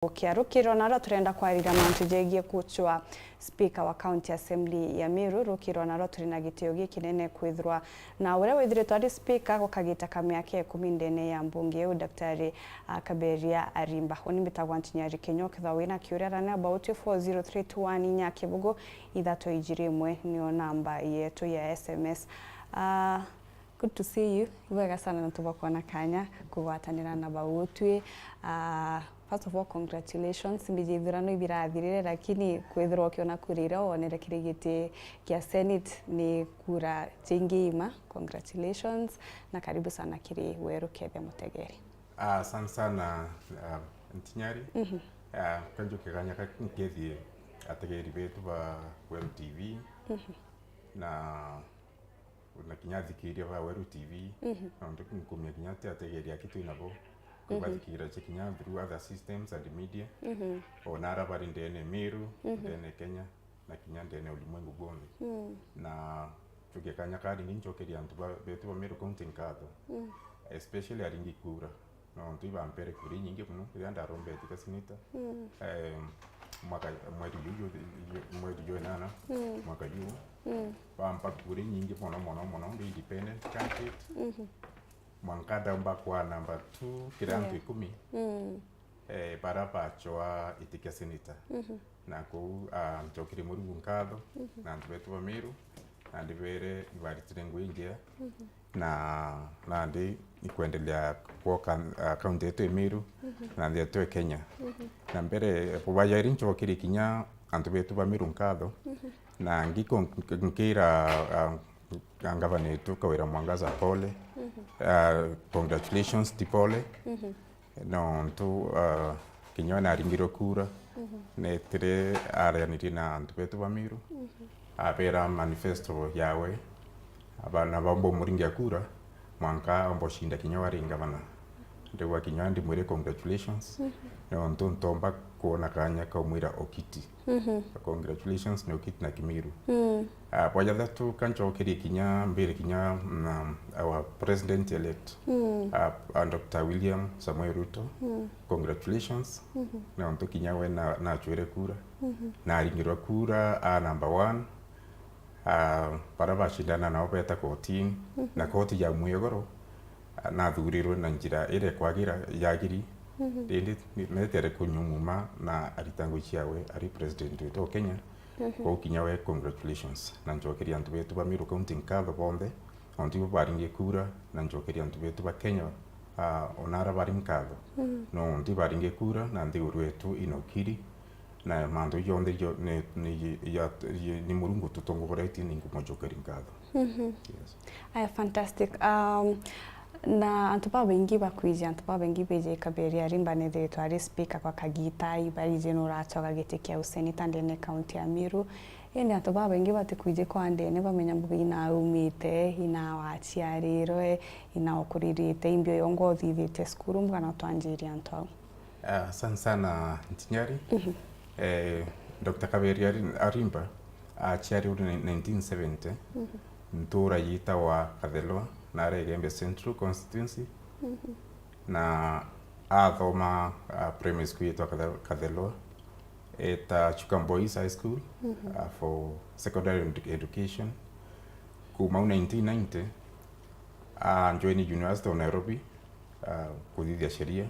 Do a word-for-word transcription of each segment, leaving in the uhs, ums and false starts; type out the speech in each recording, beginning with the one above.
gukia. Rukiro narua turenda kwarira mantu jegie kuchwa speaker wa County Assembly ya Meru. Rukiro narua turi na gitio gikinene kwithirwa na uria withiritwe ari speaker gwa kagita ka miaka ikumi ndene ya mbunge iu, Daktari, ah, Kaberia Arimba. Uni mbitagwa Ntinyari Kinyo. Kethirwa wina kiuria, rania about four zero three two one, inya kibugu ithatu ijiri imwe niyo namba yetu ya S M S. Ah, good to see you. Ibwega sana nontu bwa kwona kanya kugwatanira na bau utwi. Ah, first of all, congratulations. Mbiji ithurano ibirathirire, lakini kwithirwa ukiona kura iria wonere kiri giti kia Senate ni kura jingi ima. Congratulations na karibu sana kiri Weru Kethia Mutegeri. Ah, asante sana, ah, Ntinyari. Mhm. Ah, kanjuke kanya ka nkethie ategeri betu ba Weru T V. Mhm. Na na kinya athikiria ba Weru T V, mhm, nontu nkumia kinya ti ategeri aki twi nabo, mhm, kwibathikira cia kinya through other systems and media, mhm, ona ara bari ndene Meru, mhm, ndene Kenya, na kinya ndene ulimwengu bwonthe. Mm. Na njukie kanya ka ringi ncokerie antu ba, betu ba Meru County nkatho, mm, especially aringi kura. Nontu ibampere kura inyingi mono riria ndarombete ka seneta. Mm. Eh, mwaka, mweri juju, ju-, mweri jwa inana, mm, mwaka juu, mm, bampa kura inyingi mono, mono, mono, ndi independent candidate. Mhm. Mwanka ndaumba kwa number two kiri antu, yeah, ikumi, mm, eh, bara bachwa iti kia seneta. Mhm. Na kou, ah, ncokerie Murungu nkatho, mhm, na antu betu ba Meru, na ndibere ibaritire ngugi injega. Mhm. Na nandi ikwendelea kwoka, ah, kaunti yetu ya Meru, mhm, na nthi yetu ya Kenya. Mhm. Na mbere, bubajairi ncokerie kinya antu betu ba Meru nkatho, mhm, na ngiko-, nkira, ah, ngavana wetu Kawira Mwangaza pole, mhm, ah, congratulations ti pole. Mhm. Nontu, ah, kinya we naringirwe kura, mhm, netire arianirie na antu betu ba Meru, mhm, abera manifesto yawe, aba-, na bambo muringia kura, mwanka omba ushinda kinya wari ngavana. Ndigwa kinya ndimwire congratulations, mhm, nontu ntomba kwona kanya kaumwira okiti. Mhm. Congratulations, ni okiti na Kimiru. Mm. Ah, bwa jathatu, kancokerie kinya, mbire kinya, mm, our president elect, mm, ah, ah, Doctor William Samoei Ruto. Mm. Congratulations. Mhm. Nontu kinya we na, nachwire kura. Mhm. Naringirwe kura, ah, number one. Ah, bara bashindana nao beta kotini. Mhm. Na koti ya mwigoro, ah, nathurirwe na njira iria kwagira, yagiri. Mhm. Indi ni-, netere kunyumuma na arita ngugi ciawe ari president wetu wa Kenya. Mhm. Kwou kinya we, congratulations. Na ncokeria antu betu ba Meru County nkatho bonthe, ontu ibo baringi kura, na ncokeria antu betu ba Kenya, ah, ona ara bari nkatho. Mhm. No ontu ibaringi kura, na nthiguru yetu inokiri, na mantu jonthe jo-, ni, ni, ya, ni Murungu tutongoreti, ni nkumocokeria nkatho. Mhm. Yes. Aya, fantastic. Um, na antu babaingi bakwiji, antu babaingi beji Kaberia Arimba nethiritwe ari speaker kwa kagita, ibariji nuracoka giti kia useneta ndene kaunti ya Meru. Indi antu babaingi batikwiji kwa ndene bamenya mbuga ina aumite, ina waciarirwe, ina ukuririte, imbio yongo uthithite cukuru, mbuga no twanjirie antu au. Ah, asante sana, Ntinyari. Mhm. Eh, Doctor Kaberia Ari-, Arimba aciarirwe ni nineteen seventy, mhm, ntura yitagwa Kathelwa, na ari Igembe Central Constituency. Mhm. Na athoma, ah, primary school yitwa Kathe-, Kathelwa, eta Chuka Boys High School, mhm, ah, for secondary edu-, education. Kuma au nineteen ninety, ah, join University of Nairobi, ah, kuthithia sheria,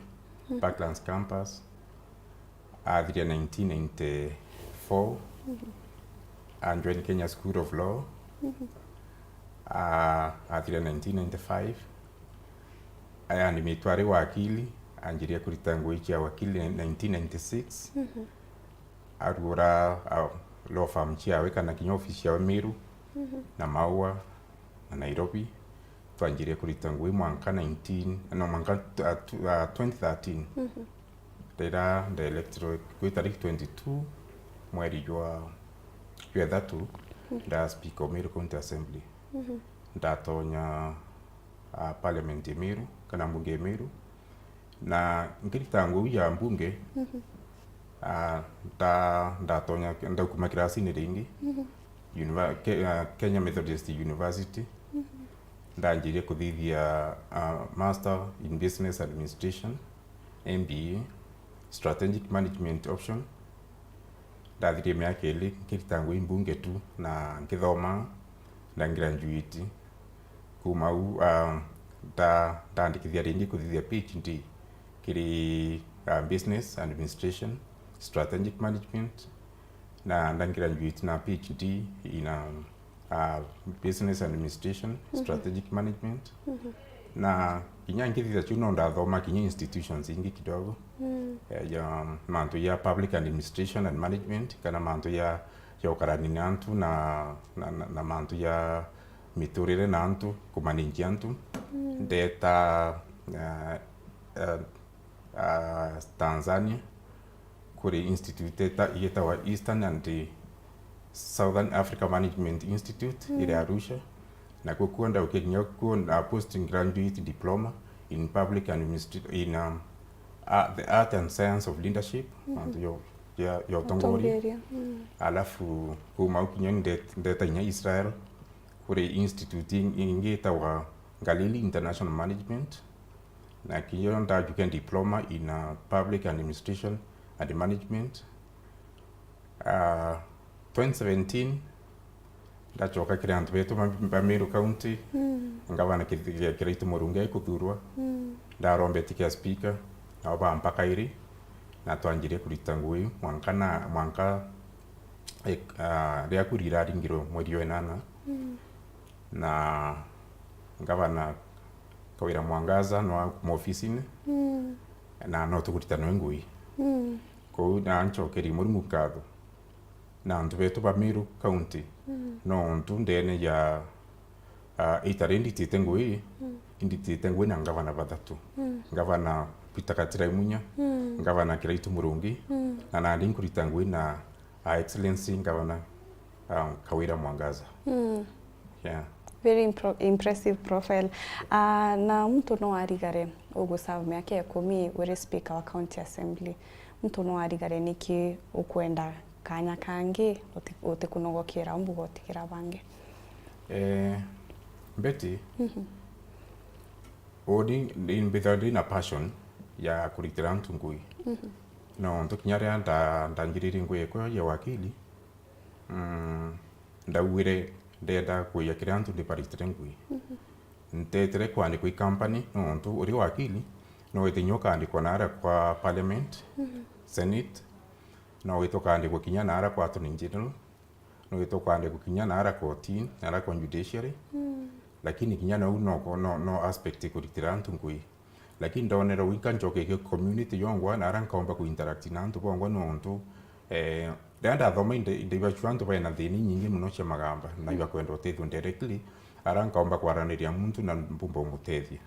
mhm, Parklands Campus. Athiria nineteen ninety-four, mhm, a join Kenya School of Law. Mhm. Ah, athiria nineteen ninety-five, ayani mitwari wakili, anjiria kurita ngugi cia wakili nineteen ninety-six. Mhm. Arugura, ah, law firm ciawe kana kinya ofisi yawe Meru, mhm, na Maua, na Nairobi. Twanjirie kurita ngugi mwanka nineteen, no, mwanka, ah, tw-, ah, twenty thirteen. Mhm. Riria ndaelectirwe kwi tariki twenty-two mweri jwa, jwa ithatu, mhm, nda speaker o Meru County Assembly. Mhm. Ndatonya, ah, parliament ya Meru, kana mbunge ya Meru. Na nkirita ngugi ya mbunge, mhm, ah, nda-, ndatonya, ndaukuma kirasini ringi, mhm, univer-, Ke-, ah, Kenya Methodist University. Mhm. Ndanjirie kuthithia, ah, Master in Business Administration, M B A, strategic management option. Ndathirie miaka iri nkirita ngui mbunge tu na nkithoma, nda graduate. Kuma u, ah, nda-, ndandikithia ringi kuthithia P H D kiri, ah, business administration, strategic management, na nda graduate na P H D in, um, uh, business administration, strategic management. Na kinya ngithithia ciu no ndathoma kinya institutions ingi kidogo. Eh, ya mantu ya public administration and management, kana mantu ya, ya ukarani na antu na, na, na, na mantu ya miturire na antu, kumanage antu. Ndeta, uh, uh, uh, Tanzania, kuri institute ita-, igitawa Eastern and Southern Africa Management Institute, iri Arusha. Na kuo kuo ndaukia kinya kuo na postgraduate diploma in public administration, in, um, a-, the art and science of leadership, mantu yo, ya, ya utongoria. Utongoria. Alafu kuma au kinya nde-, ndeta kinya Israel, kuri institute ing-, ingi itawa Galili International Management. Na kinya ndajukia diploma in, uh, public administration and management. Uh, twenty seventeen, ndacoka kiri antu betu ba, ba Meru County, ngavana Kith-, Kiraitu Murungi aikuthurwa. Ndarombeti kia speaker, nao bampa kairi, na twanjirie kurita ngui mwanka na, mwanka, eh, ah, riria kura iraringirwe mweri wa inana. Na ngavana Kawira Mwangaza no akuma ofisine, na no tukurita nawe ngui. Kou na ncokerie Murimu nkatho. Na antu betu ba Meru County, no untu ndene ya, ah, itari nditite ngui, inditite ngui na ngavana bathatu. Ngavana Peter Katira Imunya, ngavana Kiraitu Murungi, na nandi nkurita ngui na, ah, Excellency Ngavana, um, Kawira Mwangaza. Yeah. Very impro-, impressive profile. Ah, na muntu no arigare uguserve miaka ikumi uri speaker wa county assembly. Muntu no arigare niki ukwenda kanya kangi uti-, utikunogokira mbuga utigira bangi? Eh, Betty, uni, ni mbitha ndina passion ya kuritira antu ngui. No ntu kinya riria nda-, ndanjiririe ngui yakwa ya wakili, mm, ndaugire ndenda kuya kiri antu ndibaritire ngui. Ntetire kwandikwa i company, nontu uri wakili, no wite kinya ukandikwa naara kwa parliament, senate, no wite ukandikwa kinya naara kwa attorney general, no wite ukandikwa kinya naara kotini, naara kwa judiciary. Lakini kinya nau no, no, no aspect ikuritira antu ngui. Lakini ndonera winka ncoke ki community yongwa, naara nkaomba ku interact na antu bongwa nontu, eh, riria ndathoma inde, inde ibacua antu baina thina inyingi mono cia magamba, na ibakwenda utethio directly, ara nkaomba kwaraniria muntu na mbumba umutethia.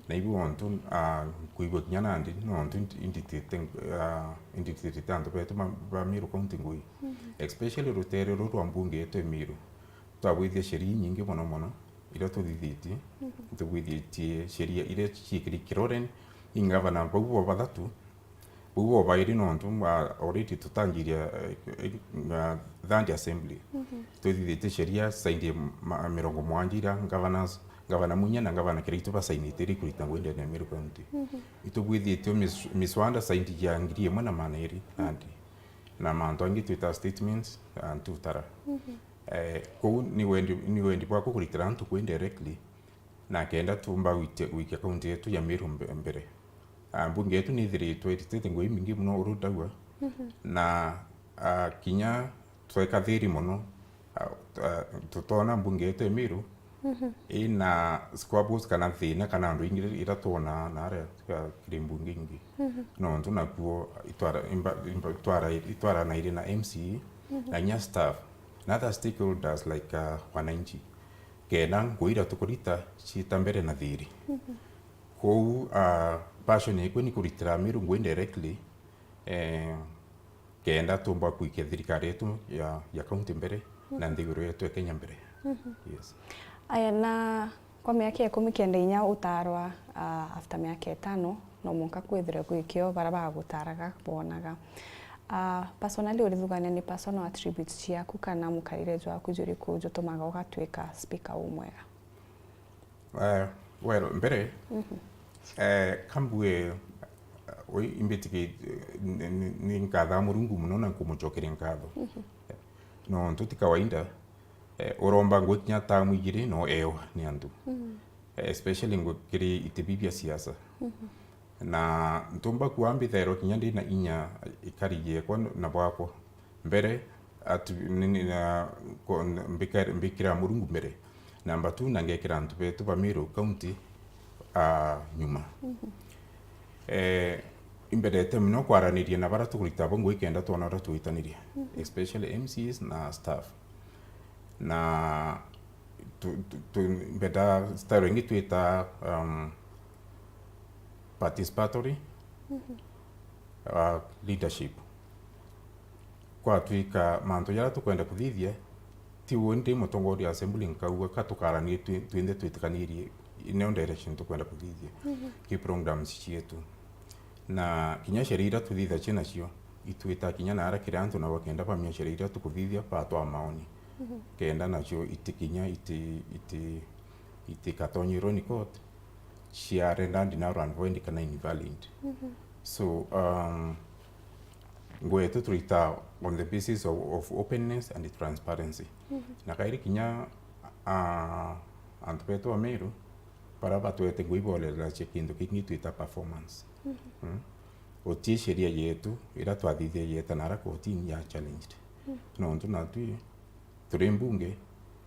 Na ibu ontu, ah, nkwigua kinya nandi, nontu indi-, inditite, ah, inditite antu betu ma, ba Meru County ngui. Especially rutere ruru rwa mbunge yetu ya Meru, twabwithia sheria inyingi mono mono, iria tuthithitie, tubwithitie sheria iria ciikiri kiroreni, i ngavana bau bo bathatu, bau bo bairi nontu, ah, already tutanjiria, eh, eh, ah, third assembly. Tuthithitie sheria zaidi ya ma-, mirongo mugwanja iria governors, ngavana Munya na ngavana Kiraitu basainite iri kurita ngui ndene ya Meru County. Itubwithitie mis-, miswada zaidi ya ngiri imwe na magana iri nandi. Na mantu angi twita statements, ah, ntutara. Eh, kou ni wendi, ni wendi bwakwa kuritira antu kwi directly, na kenda tumba gwitia, gwikia kaunti yetu ya Meru mbe-, mbere. Ah, mbunge yetu ni ithiritwe iritite ngui imingi mono uru ndauga. Na, ah, kinya tweka thiri mono, ah, ah, tutona mbunge yetu ya Meru ina squabbles kana thina kana andu aingi ira twona naria, ah, kiri mbunge ingi. Nontu nakuo itwara, imba, imba, itwara, itwaranaire na M C A na kinya staff na other stakeholders like, uh, wananchi, kenda ngui iria tukurita ciita mbere na thiri. Kou, uh, passion yakwa ni kuritira Meru ngui directly, eh, kenda tumba kwikia thirikari yetu ya, ya county mbere na nthiguru yetu ya Kenya mbere. Yes. Aya, na kwa miaka ikumi kenda inya utarwa, ah, after miaka itano, no mwanka kwithirwe gwikio bara bagutaraga bonaga. Ah, personally, urithugania ni personal attributes ciaku kana mukarire jwaku juriku jutumaga ugatuika speaker umwega? Eh, well, mbere, eh, kambue Ui, imbitiki-, ni, ni, ni nkathaa Murungu mono na nkumucokeria nkatho. Nontu ti kawaida, eh, uromba ngui kinya tamu igiri no ewa ni antu. Eh, especially ngui kiri iti bibi bia siasa. Na ntumba kuwa mbithairwa kinya ndi na inya ikari giekwa na bwakwa. Mbere, atu-, ni, ni, na, ko-, mbika-, mbikira Murungu mbere. Number two, na ngekira antu betu ba Meru County, ah, nyuma. Eh, imbendete mono kwaraniria na baria tukurita bo ngui kenda twona uria twitaniria, especially M Cs na staff. Na tu, tu, tu, mbenda style ingi twita, um, participatory, uh, leadership. Kwatwika mantu jaria tukwenda kuthithia, ti uu ndi mutongoria wa assembly nkauga ka tukaranie twi-, twinthe twitikanirie ino direction tukwenda kuthithia ki programs cietu. Na kinya sheria iria tuthithagia nacio, itwita kinya naara kiri antu na bakenda bamia sheria iria tukuthithia batwa maoni. Kenda nacio iti kinya iti, iti, itikatonyerwe ni court, ciarenda ndina null and void kana invalid. So, um, ngui yetu turita on the basis of, of openness and transparency. Na kairi kinya, ah, antu betu ba Meru, baria batwete ngui boreracia kintu kingi twita performance. Mm. Uti sheria yetu iria twathithia yeta nara kotini ya challenged. Nontu natwi turi mbunge,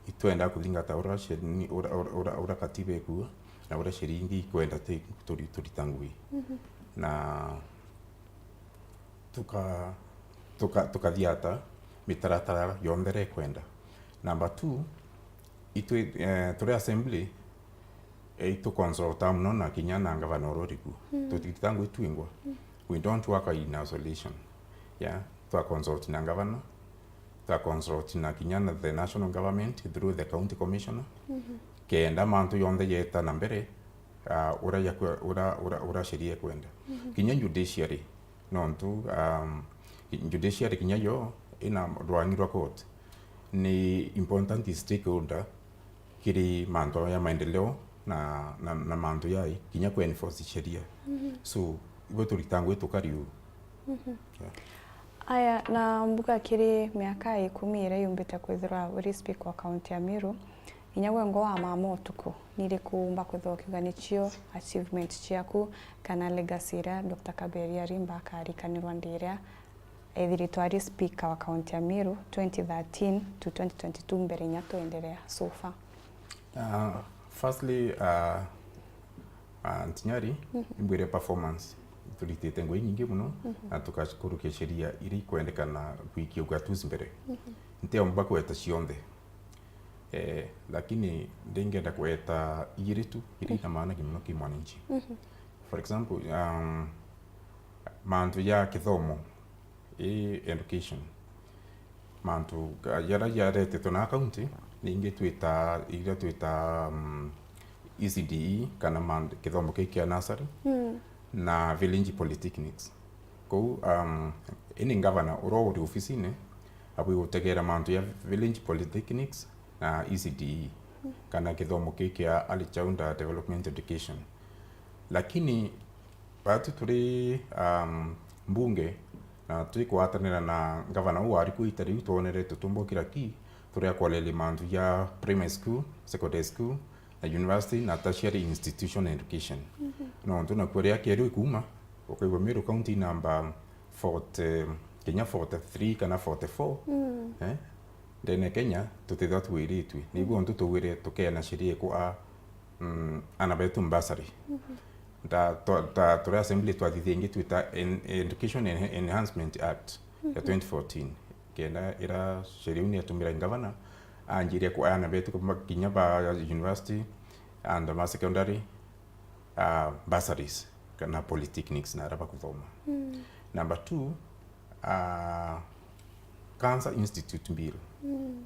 itwenda kuthingata uria sheri-, uria, uria, uria, uria katiba ikuuga, na uria sheria ingi ikwenda ti-, turi-, turita ngui. Na tuka-, tuka-, tukathiata mitaratara yonthe iria ikwenda. Number two, itwi, eh, turi assembly, eh, ituconsulta mono na kinya na ngavana uria uri ku. Tutirita ngui twingwa. We don't work in isolation. Yeah, twa consult na ngavana, twa consult na kinya na the national government through the county commissioner. Kenda mantu yonthe yeta na mbere, ah, uria yakwe-, uria, uria, uria sheria ikwenda. Kinya judiciary, nontu, um, judiciary kinya yo ina rwangi rwa court, ni important stakeholder kiri mantu ya maendeleo na, na, na mantu yai kinya ku enforce sheria. So, ibo turita ngui tukari uu. Yeah. Aya, na mbuga kiri miaka ikumi iria yumbite kwithirwa uri speaker wa county ya Meru, inya gwe ngo wa mama utuku, ni iriku umba kwithirwa ukiuga nicio achievement ciaku kana legacy iria Doctor Kaberia Rimba akarikanirwa ndi iria ethiritwe ari speaker wa county ya Meru twenty thirteen to twenty twenty-two mbere inya twenderea so far? Ah, firstly, ah, ah, Ntinyari, imbwire performance. Turitite ngui nyingi mono, na tukakurukia sheria iria ikwendekana gwikia ugatuzi mbere. Ntiomba kweta cionthe. Eh, lakini ndingenda kweta igiri tu, iria ina maana ki mono ki mwananchi. For example, um, mantu ya kithomo, i education. Mantu ka-, jaria jaretetwe na county, ningi twita, iria twita, um, E C D E, kana man-, kithomo kii kia nursery, na village polytechnics. Kou, um, ini ngavana uria uri ofisine, abui gutegera mantu ya village polytechnics na E C D E, kana kithomo kii kia early childhood development education. Lakini batu turi, um, mbunge, na twikwatanira na ngavana uu wari ku ita riu, twonere tutumba ukira ki, turi akwaleria mantu ja primary school, secondary school, na university, na tertiary institution education. Nontu nakuo riria kieru ikuuma, ukaigua Meru County number forty, kinya forty-three kana forty-four, eh, ndene Kenya, tutithwa twiritwe. Niguo ntu tugwire tukeena sheria iku a, mm, ana betu mbasari. Ta, ta, ta, turi assembly twathithia ingi twita en-, Education Enha-, Enhancement Act ya twenty fourteen. Kenda ira sheria iu niatumira ngavana, anjiria ku ana betu kuma kinya ba university, and ma secondary, ah, bursaries kana polytechnics na aria bakuthoma. Number two, ah, Cancer Institute Bill.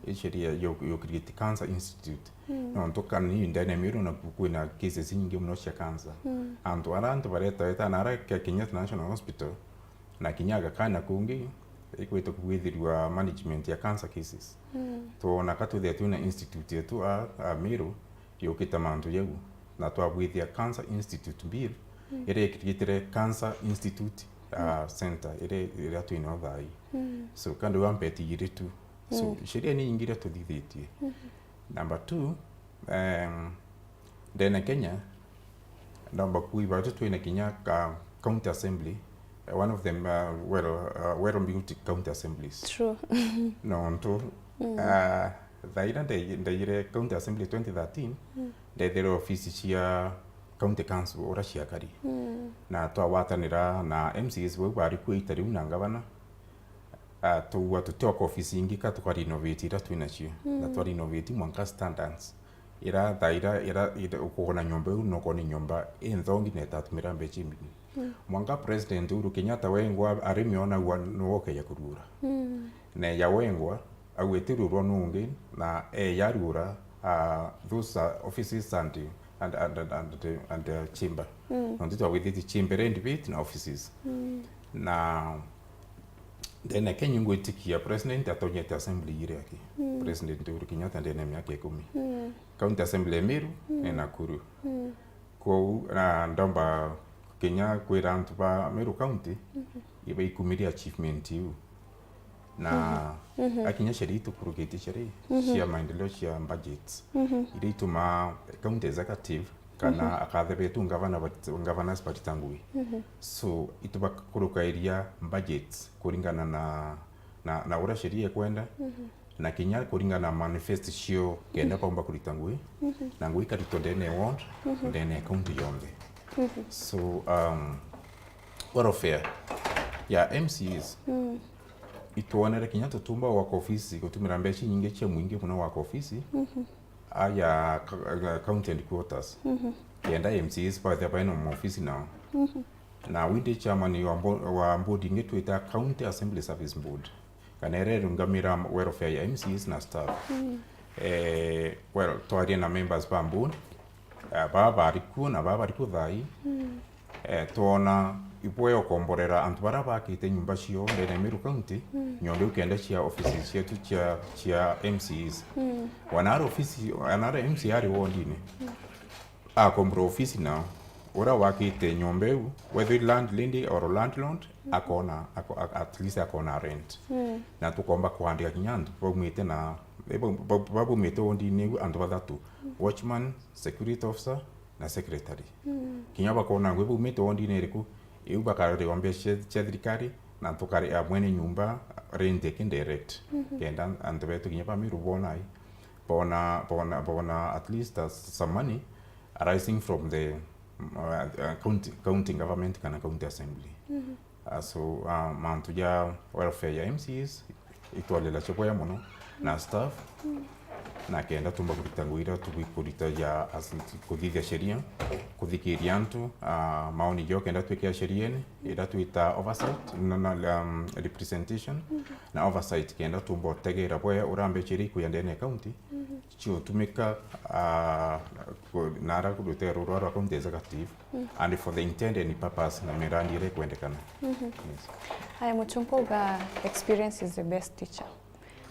I sheria yo, yo create Cancer Institute. Nontu kani ndene Meru na ku-, kwina cases nyingi muno cia cancer. Antu ara antu bareta eta na ara ke-, Kenyatta National Hospital, na kinya Aga Khan na kungi, ikwite kwithirwa management ya cancer cases. Twona ka twithia twina institute yetu a, a Meru, yukite mantu jau, na twabwithia Cancer Institute Bill, Mm. Iria ikirigitire Cancer Institute, uh, Center, iria, iria twina thaa ii. Mm. So, kandi wa mbeti iri tu. So, mm, sheria ni nyingi iria tuthithitie. Mm. Number two, um, ndene Kenya, ndamba kuuga ibatu twina kinya ka county assembly, uh, one of them, uh, well, uh, well built county assemblies. True. Nontu, mm, uh, thaira nde-, ndaire county assembly twenty thirteen, mm, ndethire ofisi cia county council ura ciakari. Mm. Na twagwatanira na M C As bau bari kuo ita riu na ngavana, ah, tugua tutioka ofisi ingi ka tuka renovate ira twinacio. Na, mm, twa renovate mwanka standards. Ira thaira, ira, ira ukugona nyomba iu, noko ni nyomba inthongi na itatumira mbeca imbingi. Mm. Mwanka President Uhuru Kenyatta wengwa arimi onagua niwe ukeja kurura. Mm. Na ya wengwa, agwite rurwa nungi, na e yarura, ah, those are offices and, and, and, and, and, and, uh, chamber. Mm. Nontu twagwithitie chamber and debate na offices. Mm. Na ndene Kenya ngwitikia President atonyete assembly iri aki. Mm. President Uhuru Kenyatta ndene miaka ikumi. Mm. County Assembly ya Meru, mm, ni Nakuru. Mm. Kwou, na ndomba kinya kwira antu ba Meru County, mhm, ibaikumiria achievement iu. Na, mhm, mhm, akinya sheria itukurukitie sheria, mhm, cia maendeleo cia budgets, mhm, iria itumaa county executive kana, mhm, akathebetu ngavana bati-, governors batitangui. Mhm. So, itubakurukairia budgets kuringana na, na, na uria sheria ikwenda, mhm, na kinya kuringana na manifest cio, kenda, mhm, baumba kurita ngui, mhm, na ngui ikaritwa ndene ya ward, mhm, ndene ya county yonthe. Mhm. So, um, welfare ya M C As, mm, itwonere kinya tutumba gwaka ofisi, gutumira mbeca inyingi cia mwingi muno gwaka ofisi, mhm, aya ka-, ka-, county headquarters. Mhm. Kenda M C As bathia baina maofisi nao. Mhm. Na windi chairman wa mbo-, wa board ingi twita County Assembly Service Board, kana iria irungamira welfare ya M C As na staff. Mm. Eh, well, twaria na members ba board, eh, baa bari kuo na baa bari kuo thaa ii. Mm. Eh, twona ibwega ukomborera antu baria bakite nyumba cio ndene ya Meru County, mm, nyomba iu kenda cia offices cietu cia, cia M C As. Mm. Wana ari ofisi, wana ari M C A ari wondine. Mm. Akombora ofisi nao, uria wakite nyomba iu, whether landlady or landlord, mm, akona, ako-, a-, at least akona rent. Mm. Na tukomba kwandika kinya antu baumite na, eh, ba-, ba-, ba-, baumite wondine iu, antu bathatu, mm, watchman, security officer, na secretary. Mm. Kinya bakona ngui baumite wondine iriku, iu bakariwa mbeca cia, cia thirikari, na tukariha mwene nyumba rent iki direct. Mhm. Kenda antu betu kinya ba Meru bonai, bona, bona, bona at least, uh, some money arising from the, mm, uh, uh, county, county government kana county assembly. Mhm. Uh, so, uh, mantu ja welfare ya M C As itwarira cio bwega mono na staff, mm, na kenda tumba kurita ngui iria tubikurita ja as-, kuthithia sheria, kuthikiria antu, uh, maoni jao kenda twikira sheriene, iria twita oversight, na, na, um, representation, mhm, na oversight kenda tumba utegera bwega uria mbeca iria ikuya ndene ya county, mhm, ciutumika, ah, ku-, nara ku ruteere rwa, rwa county executive, mm, and for the intended purpose na mirandi iria ikwendekana. Mhm. Yes. Aya, Muchunga auga, "Experience is the best teacher."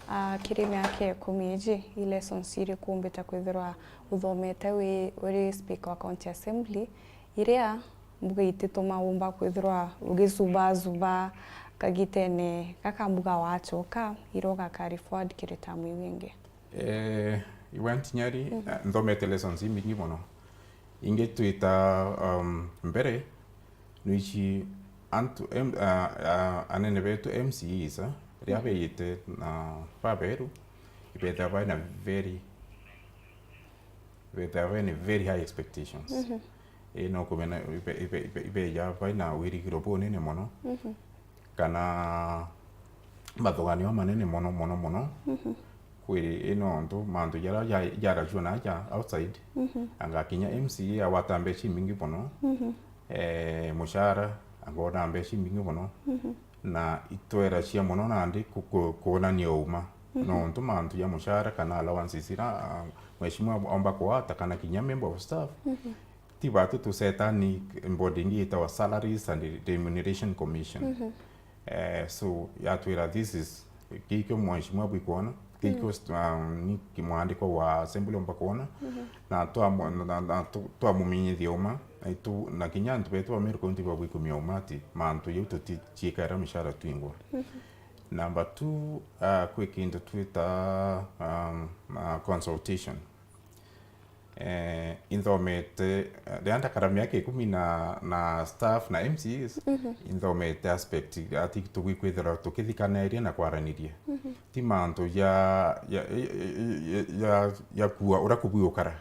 Ah, kiri miaka ikumi iji, i lessons iriku umbita kwithirwa uthomete wi, uri speaker wa county assembly, iria mbuga itituma umba kwithirwa ugizubazuba kagitene gaka mbuga wachoka, iria uga carry forward kiri term iu ingi? Eh, i went Nyeri, mhm, eh, nthomete lessons imbingi mono. Ingi twita, um, mbere, nwici antu, em-, ah, ah, anene betu M C Es, ah, riria, mhm, beyite na baberu, ibetha baina very, ibetha baina very high expectations. Mhm. Ii, no kumena ibe-, ibe-, ibe-, ibeja baina wirigiro bunene mono. Mhm. Kana mathuganio manene mono, mono, mono. Mhm. Kwiri, ino ntu mantu jaria ja-, jarajua na ja outside. Mhm. Anga kinya M C A agwata mbeca imbingi mono. Mhm. Eh, mucara, angona mbeca imbingi mono. Mhm. Na itwera cia mono nandi ku-, ku-, kuonania uma. Mhm. Nontu mantu ja mucara kana allowances ira, ah, mheshimiwa omba kuata kana kinya member of staff. Mhm. Ti batu tusetani body ingi yitawa Salaries and Remuneration Commission. Mhm. Eh, so, yatwira, "This is, kikio mheshimiwa bwikwona, Because, um, ni ki-, mwandiko wa assembly omba kwona, na twamu-, na, na, na tu-, twamumenyithia uma, na itu-, na kinya antu betu ba Meru County babwikumia uma ati mantu jau tutichiikaira mishara twingwa. Number two, uh, kwi kintu twita, um, uh, consultation. Eh, inthomete, eh, riria ndakara miaka ikumi na, na staff na M C As, inthomete aspect ati tugwi kwithirwa tukithikaniria na kwaraniria. Ti mantu ja, ja, ja, ja, ja kuua uria kubwi ukara.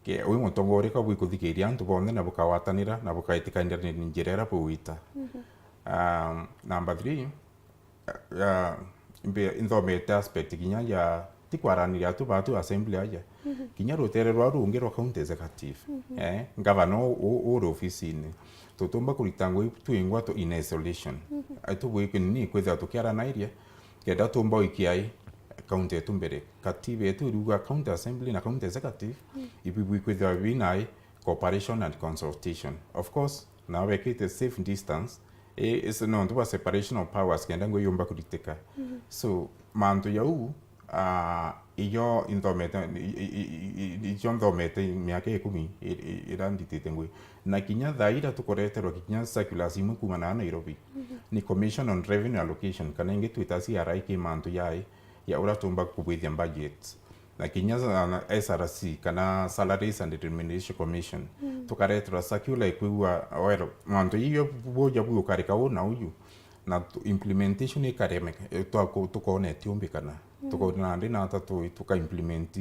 Ke, wi mutongoria ka bwi kuthikiria antu bonthe na bukagwatanira na bukaitikaniria ni njira iria bugwita. Um, number three, ya, mbe-, inthomete aspect kinya ya, ti kwaraniria tu batu assembly aja. Kinya rutere rwa rungi rwa county executive. Eh, ngavana u-, u-, uri ofisini. Tutumba kurita ngui twingwa tu in isolation. Ai tubwike ni kwithira tukiaranairia, kenda tumba wikia ai county yetu mbere. Katiba yetu iriuga county assembly na county executive, ibi bwikwithirwa bina ai cooperation and consultation. Of course, nao bekite safe distance, i-, is nontu bwa separation of powers kenda ngui yumba kuritika. So, mantu jau, ah, ijo inthomete, i-, i-, i-, i-, ijo nthomete miaka ikumi i-, i-, iria nditite ngui. Na kinya thaa ira tukoreterwa kinya circulars imwe kuuma na Nairobi. Ni Commission on Revenue Allocation, kana ingi twita C R I ki mantu jai, ya uria tumba kubwithia budget. Na kinya sa-, na S R C, kana Salaries and Remuneration Commission, tukareterwa circular ikwigua, well, mantu ijo buja bugukarika uu na uju, na tu-, implementation ikaremeka, e, twaku-, tukona itiumbikana. Tukona ndi na ata tu-, tuka implement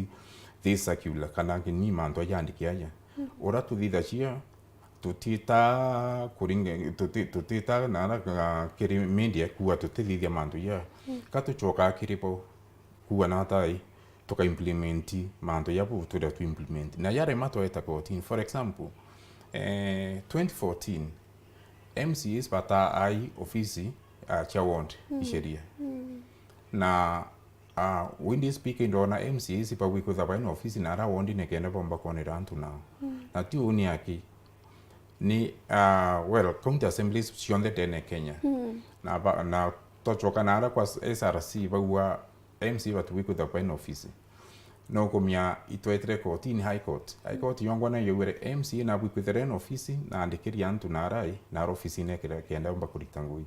this circular, kana kini mantu aja andiki aja. Uria tuthithagia, tutita kuringa, tuti-, tutita nara, ah, kiri media kuuga tutithithia mantu ja. Ka tucokaa kiri bo kuuga na ata i, tuka implement mantu ja bu turia tu implement. Na jarema tweta kotini. For example, eh, twenty fourteen, M C As bata ai ofisi, ah, cia ward, isheria. Na, ah, windi speaking, ndona M C As bagwi kwitha baina ofisi na ara ward nikenda bomba kwonera antu nao. Na ti uni aki. Ni, ah, well, county assemblies cionthe ndene Kenya. Na ba-, na twacoka na ara kwa S R C, bagua M C A batibwi kwitha baina ofisi. No kumia itwetire kotini, High Court. High Court yongwa nayo yaugire M C A nabwi kwithira ena ofisi, na andikiria antu na arai, na ara ofisine kenda, kenda omba kurita ngui.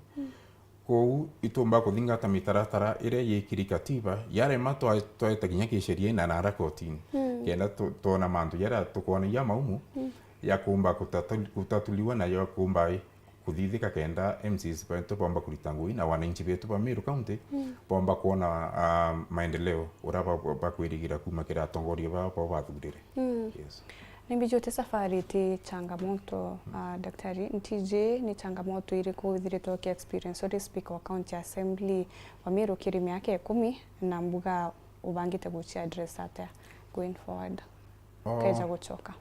Kou itumba kuthingata mitaratara iria yikiri katiba, yarema twa-, tweta kinya kisheria na nara kotini. Kenda tu-, twona mantu jaria tukwona ja maumu, ya kumba kutatu-, kutatuliwa na ya kumba i-, kuthithika kenda M C As betu bomba kurita ngui na wananchi betu ba Meru County bomba kwona, ah, maendeleo uria ba-, ba-, bakwirigira kuma kiri atongoria baa bo bathurire. Yes. Nimbijute safari ti changamoto, ah, daktari, ntiji ni changamoto iriku withiritwe uki experience uri speaker wa county assembly wa Meru kiri miaka ikumi, na mbuga ubangite guci address atia going forward? Oh. Keja gucoka.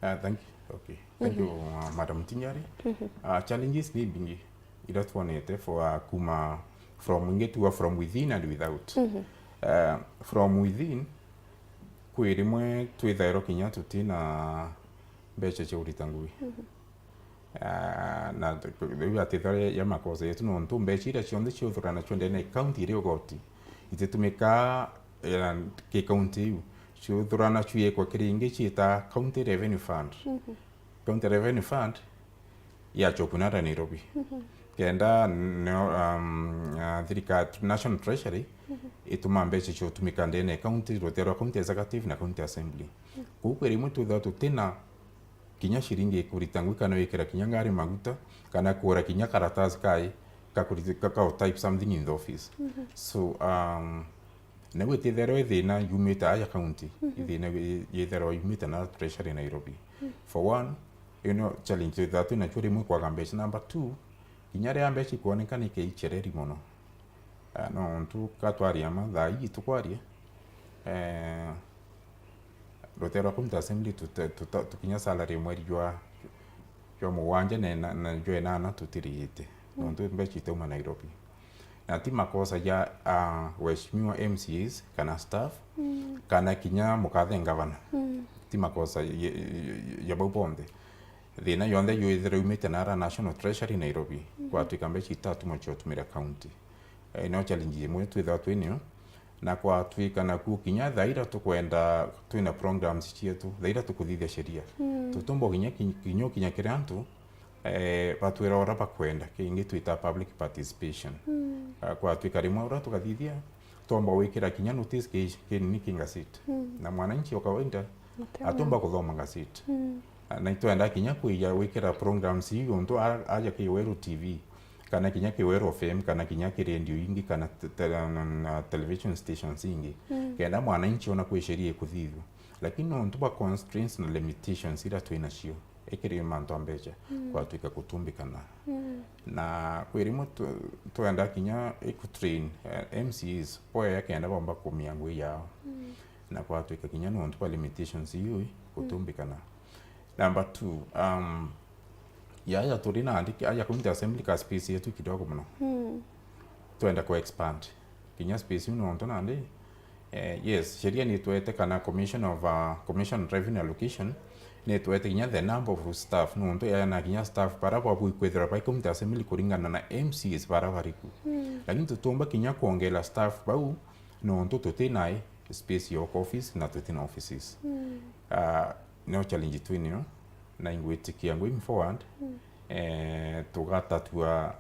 Ah, thank you. Okay. Thank you, uh, Madam Tinyari. Ah, challenges ni bingi iria twonete for, uh, kuma from, ingi tuga from within and without. Uh, from within, kwi rimwe twithairwo kinya tutina mbeca cia kurita ngui. Ah, na riu ati thore ya makosa yetu, nontu mbeca iria cionthe ciuthurana cio ndene ya county iri ugoti, ititumikaa, eh, ki county iu. Ciuthurana ciekwa kiri ingi ciita County Revenue Fund. County Revenue Fund yachoku nara Nairobi. Kenda neo, um, ah, thirikari, National Treasury, ituma mbeca cio utumika ndene ya county, rutere rwa county executive na county assembly. Kuu kwi rimwe twithagwa tutina kinya ciringi ikurita ngui, kana wikira kinya ngari maguta, kana kugura kinya karatasi kai, ka kuri-, ka, ka type something in the office. So, um, na gwititherwa ithina yumite aja county, ithina wi-, yitherwa yumite na treasury Nairobi. For one, you know, challenge that na churi mwe kwaga mbeca. Number two, kinya ria mbeca ikwoneka ni keichereri mono. Ah, nontu ka twaria ma, thaa ii tukwaria, eh, rutere rwa county assembly tute-, tuta-, tukinya salary mweri jwa, jwa mugwanja na ena-, na jwa enana tutiriite. Nontu mbeca itauma Nairobi. Na ti makosa ja, ah, waheshimiwa M C As kana staff, kana kinya mukathe ngavana. Ti makosa ye-, ye-, ye-, ya bau bonthe. Thina yonthe yithira yumite nara National Treasury Nairobi, gwatwika mbeca itatuma cia utumira county. Eh, no challenge imwe twithagwa twinio. Na kwatwika naku kinya thaa iria tukwenda twina programs cietu, thaa iria tukuthithia sheria, mm, tutumba kinya ki-, kinya ukinya kiri antu, eh, batwira uria bakwenda, kingi twita public participation. Mm. Ah, kwatwika rimwe uria tukathithia, twomba gwikira kinya notice ki, kinini ki gazette. Mm. Na mwananchi wa kawaida atumba kuthoma gazette. Mm. Ah, na itwenda kinya kwija gwikira programs iu untu a-, aja ki Weru T V, kana kinya ki Weru F M, kana kinya ki radio ingi, kana te-, te-, na, na television stations ingi, mm, kenda mwananchi ona kwi sheria ikuthithua. Lakini nontu bwa constraints na limitations iria twi nacio, ikiri mantu a mbeca, mm, kwatwika kutumbikana. Mm. Na kwi rimwe tu-, twenda kinya ikutrain, eh, M C As, boya kenda bomba kumia ngui yao. Mm. Na kwatwika kinya nontu bwa limitations iu, mm, kutumbikana. Number two, um, yaya turi nandi, aja County Assembly ka space yetu kidogo muno. Mm. Twenda ku expand kinya space iu nontu nandi, eh, yes, sheria ni itwete kana Commission of, uh, Commission on Revenue Allocation ni itwete kinya the number of staff, nontu yaya na kinya staff bara babui kwithirwa bai County Assembly kuringana na M C As bara bariku. Mm. Lakini tutumba kinya kwongela staff bau, nontu tuti na space ya office na tuti na offices. Mm. Ah, nio challenge twinio, na ingwitikia going forward, mm, eh, tugatatua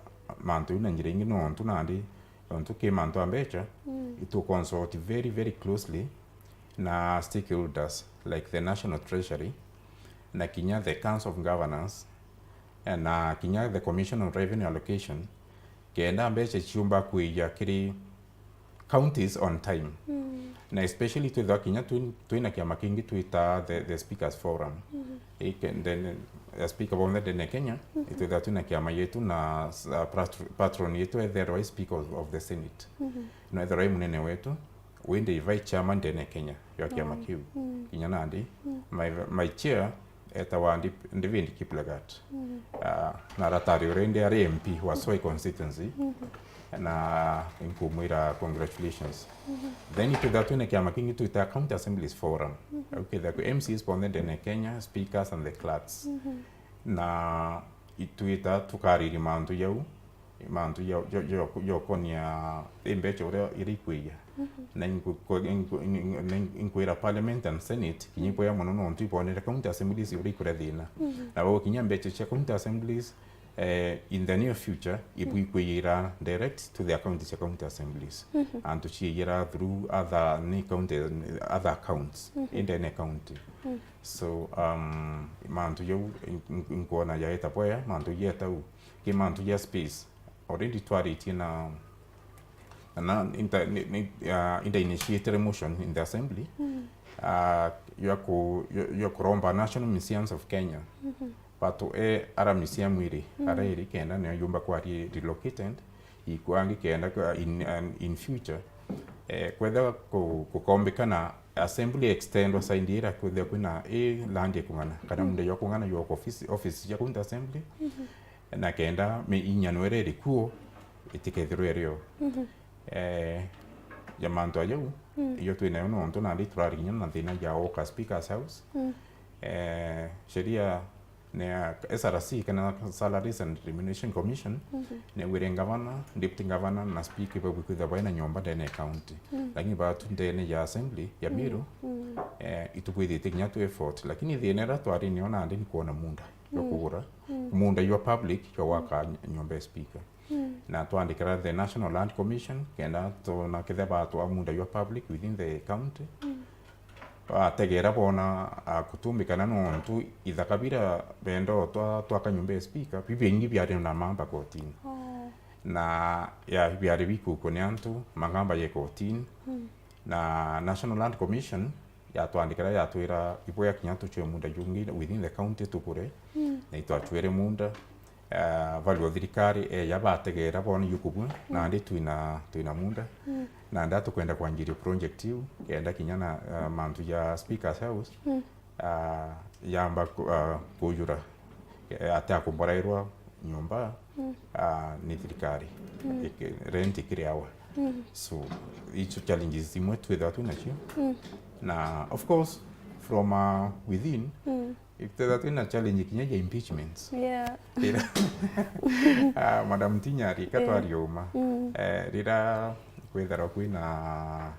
mantu jau na njira ingi, nontu nandi, nontu ki mantu a mbeca, mm, itu consult very, very closely na stakeholders like the National Treasury, na kinya the Council of Governors, eh, na kinya the Commission on Revenue Allocation, kenda mbeca ciumba kwija kiri counties on time. Mm. Na especially twithwa kinya twi-, twina kiama kingi twita the, the Speakers Forum. Mm-hmm. Ike-, then, uh, speaker bonthe ndene Kenya, mm-hmm, itwithwa twina kiama yetu na, uh, patr-, patron yetu etherwa i Speaker of, of the Senate. Mm-hmm. No etherwa i munene wetu, wi ndi vice chairman ndene Kenya ya kiama, mm, kiu. Mm. Kinya nandi, mm, my, my chair etawa Ndi-, David Kiplagat. Mm. Ah, na aratari uria indi ari M P wa Soi constituency. Mm-hmm. Na inkumwira congratulations. Mm-hmm. Then itwitha twina kiama kingi twita County Assemblies Forum. Mm-hmm. Au kethira kwi M C As bonthe ndene Kenya, speakers and the clerks. Mm-hmm. Na itwita tukariria mantu jau, mantu ja, ja, ja, ja ukonia i mbeca uria iria ikwija. Mhm. Na inku-, ko-, inku-, in-, in-, na in-, inkwira Parliament and Senate, kinya, mhm, ikwea mono nontu ibonere county assemblies uria ikuria thina. Mhm. Na bau kinya mbeca cia county assemblies, eh, in the near future, ibu, mhm, ikwiyira direct to the account cia county assemblies. Mhm. Antu ciiyira through other, ni county, other accounts, mhm, indene county. Mhm. So, um, mantu jau in-, in-, inkwona jaita bwea, mantu jaita u. Ki mantu ja space, already twaritie na, na inter-, ni, ni, uh, inter-initiated motion in the assembly, mm, uh, ya ku-, ya, ya kuromba National Museums of Kenya, mhm, batu e ara museum iri, mm, ara iri kenda niyo yumba kwa re-, relocated, ikwangi kenda kwa in, in, in future, eh, kwethira ku-, kukombikana assembly extendwa side ira kwithia kwina i land ikung'ana, kana, mm, munda jwa kung'ana jwa office, office cia county assembly, mhm, na kenda mi-, inyano iria iri kuo itikethirwe irio. Mhm. Eh, ja mantu ajau, mm, iyo twinayo nontu nandi turari kinya na thina ja oka Speaker's House. Mm. Eh, sheria ni ya S R C, kana Salaries and Remuneration Commission, mhm, niwire ngavana, deputy governor na speaker babu kwithirwa baina nyomba ndene ya county. Mm. Lakini batu ndene ya assembly ya, mm, Meru, mm, eh, itubwithite kinya tu effort. Lakini thina ira twari nio nandi ni kwona munda jwa, mm, kugura, mm, munda jwa public jwa, mm, gwaka ny-, nyomba ya speaker. Mm. Na twandikira the National Land Commission, kenda twona kethira batwa munda jwa public within the county. Mm. Bategera bona, ah, kutumbikana nontu ithaka bira benda o twa-, twaka nyomba ya speaker, bibingi biari na mamba kotini. Oh. Na, ya, biari bikukwo ni antu, magamba ye kotini. Mm. Na National Land Commission yatwandikira yatwira, ibwea kinya tucwe munda jungi within the county tugure, mm, na itwacwere munda, eh, value thirikari, eh, yabategera bona yukubua, mm, nandi twina, twina munda, mm, nandi atukwenda kwanjiria project iu, kenda kinya na, eh, mantu ja Speaker's House, mm, ah, yamba ku-, ah, kujura, eh, ate akumbarairwa nyomba, mm, ah, ni thirikari. Mm. Iki-, rent ikiri awa. Mm. So, icio challenges imwe twithirwa twinacio. Mm. Na, of course, from, ah, within, mm, itwithirwa twina challenge kinya ya impeachments. Yeah. Rira, ah, Madam Tinyari, ka, yeah, twariuma. Mm. Eh, rira Kwithirwa kwina,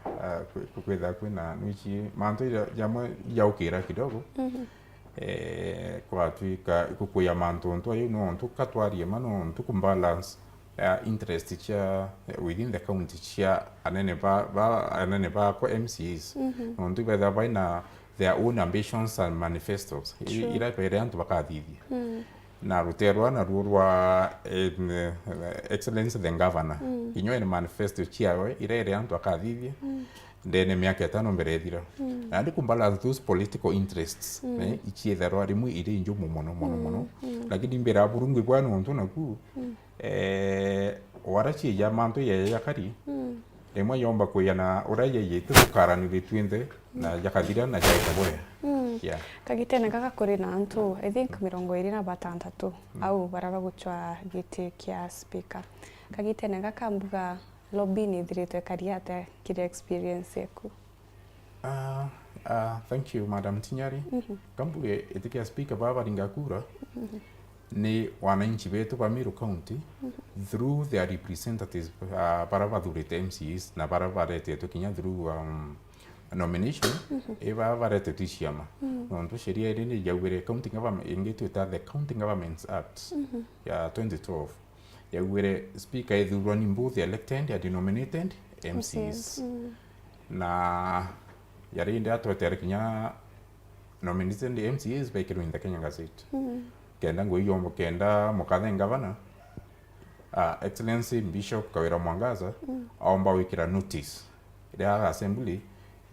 ah, kwi-, kwithirwa kwina nwichi mantu ja-, jamwe jaukira kidogo. Mhm. Eh, kwatwika ikukuya mantu ntu ayu nontu katwarie ma nontu ku balance, eh, interest cia, eh, within the county cia anene ba, ba, anene bakwa M C As. Mhm. Nontu ibethira baina their own ambitions and manifestos. I-, True. Ira bere antu bakathithia. Mm. Na ruterwa naruo rwa, eh, Excellency the Governor. Mm. Kinya ene manifesto ciawe, ira ere antu akathithia. Mm. Ndene miaka itano mbere ethira. Mm. Na ndi kumbalance those political interests, mm, eh, ichietherwa rimwe iri injumu mono, mono, mm, mono. Mm. Lakini mbira burungu bwa nontu naku, mm, eh, wara chieja mantu ya, ya kari, mm, rimwe yomba kwiyana uria yeyite tukaranire twinthe, na, mm, jakathira na jaita boya. Mm. Yeah. Kagitene gaka kuri na antu, I think, mirongo iri na batantatu, mm, au bara baguchwa giti kia speaker. Kagitene gaka mbuga lobbying ithiritwe kari atia kiri experience yaku? Ah, ah, thank you, Madam Tinyari. Mhm. Kambuge itikia speaker baba baringa kura, mhm, ni wananchi betu ba Meru County, mhm, through their representatives, ah, bara bathurite M C As na bara baretetwe kinya through, um, nomination, mhm, iba baretetwe ciama. Mhm. Nontu sheria iri ni yaugire county government, ingi twita the County Governments Act, mhm, ya twenty twelve. Yaugire speaker ithurwa ni both elected and nominated M Cs. M Cs, mm. Na yari indi atwetere kinya nominated M Cs baikirwe in the Kenya Gazette. Mm. Kenda ngui yombo, kenda mukathe ngavana, ah, Excellency Bishop Kawira Mwangaza, mm, aomba wikira notice iria assembly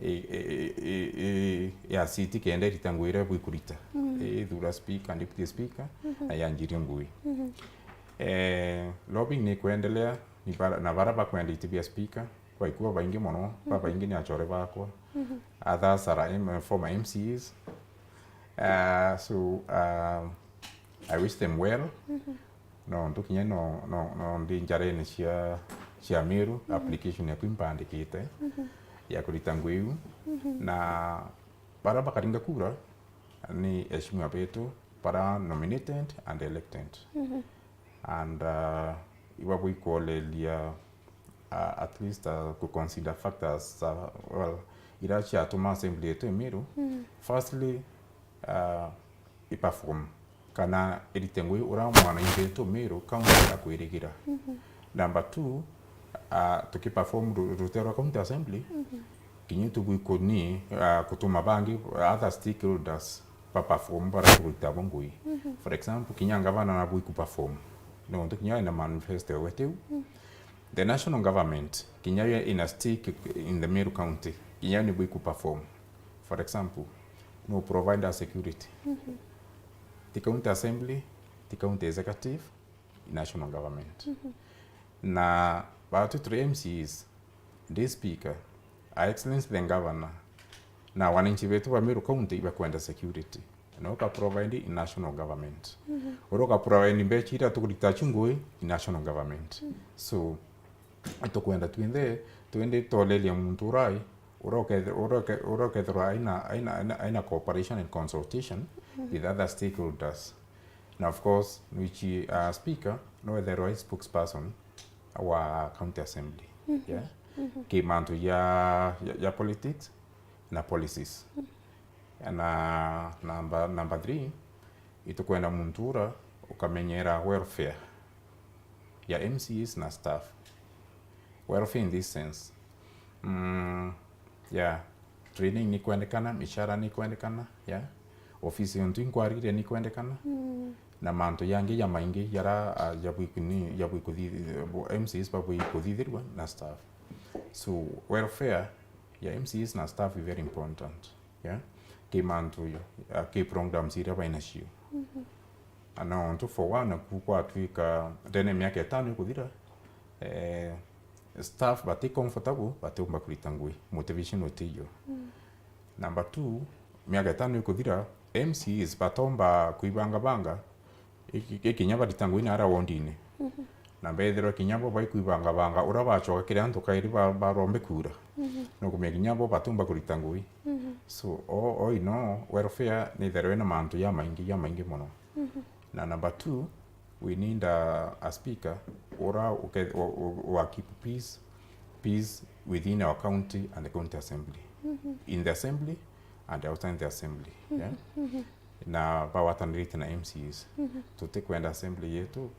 i, i, i, i, ya city kenda irita ngui iria bwikurita. Mm. Ithura speaker, deputy speaker, mhm, na yanjirie ngui. Mhm. Eh, lobbying ni kuendelea, ni bara, na bara bakwenda iti bia speaker, baikuwa baingi mono, mhm, babaingi ni achore bakwa. Mhm. Others are M-, former M Cs. Uh, so, uh, I wish them well. Mhm. Nontu kinya no, no, no ndi njarene cia, cia Meru, mhm, application yaku impandikite, mhm, ya kurita ngui iu. Mhm. Na bara bakaringa kura ni eshimiwa betu, bara nominated and elected. Mhm. And, uh, iba bwikoleria, uh, at least, uh, ku consider factors, uh, well, ira ciatuma assembly yetu imiru. Mm. Firstly, uh, iperform kana irite ngui ura mwananchi wetu Meru county akwirigira. Mhm. Number two, uh, tukiperform ru-, rute rwa county assembly, mhm, kinya tubwikuni, uh, kutuma bangi, other stakeholders baperform bara turuta bo ngui. Mhm. For example, kinya ngavana nabwiku perform. Nontu kinya ena manifesto wetiu. Mhm. The national government, kinya yo ina stake in the Meru County, kinya yo nibwiku perform. For example, no provide us security. Mhm. The county assembly, the county executive, national government. Mhm. Na batu turi M Cs, ndi speaker, Her Excellency the Governor, na wananchi betu ba Meru County ibakwenda security. Na uka provide in national government. Mhm. Ura uka provide mbecha iria tukurita chungui in national government. Mhm. So, itukwenda twinthe, twende toleria muntu urai, ura ukethe-, ura uke-, ura ukethirwa aina, aina, aina, aina cooperation and consultation, mhm, with other stakeholders. Na of course, which, uh, speaker, no etherwa i spokesperson wa county assembly. Mhm. Yeah? Mhm. Ki mantu ya, ya, ya politics na policies. Mhm. Na number, number three, itukwenda muntu ura ukamenyera welfare ya M Cs na staff. Welfare in this sense. Mm, yeah. Training ni kwendekana, mishara ni kwendekana, yeah. Ofisi yontu inkwaririe ni kwendekana. Mm. Na mantu yangi ya maingi yara, ah, yabwi kuni-, yabwi kuthi-, M Cs babwi kuthithirwa na staff. So, welfare ya M Cs na staff is very important. Yeah? Ki mantu yo, ah, ki programs iria bainacio. Mhm. Na nontu for one, ku kwatwika ndene miaka itano ikuthira, eh, staff bati comfortable, batiumba kurita ngui, motivation utiyo. Mm. Number two, miaka itano ikuthira, M Cs batomba kuibangabanga, iki-, ikinya barita ngui nara wondine. Mhm. Na bethirwa kinya bo baikuibangabanga, ura bacoka kiri antu kairi ba-, barombe kura. Mhm. Nukumenya kinya bo batumba kurita ngui. Mhm. So, all, all in all, welfare ni itherwe na mantu ya maingi, ya maingi mono. Mhm. Na number two, we need a, a speaker ura uke-, u-, u-, wa keep peace, is within our county and the county assembly. In the assembly and outside the assembly. Yeah? Na bagwatanirite na M C As. Tutikwenda assembly yetu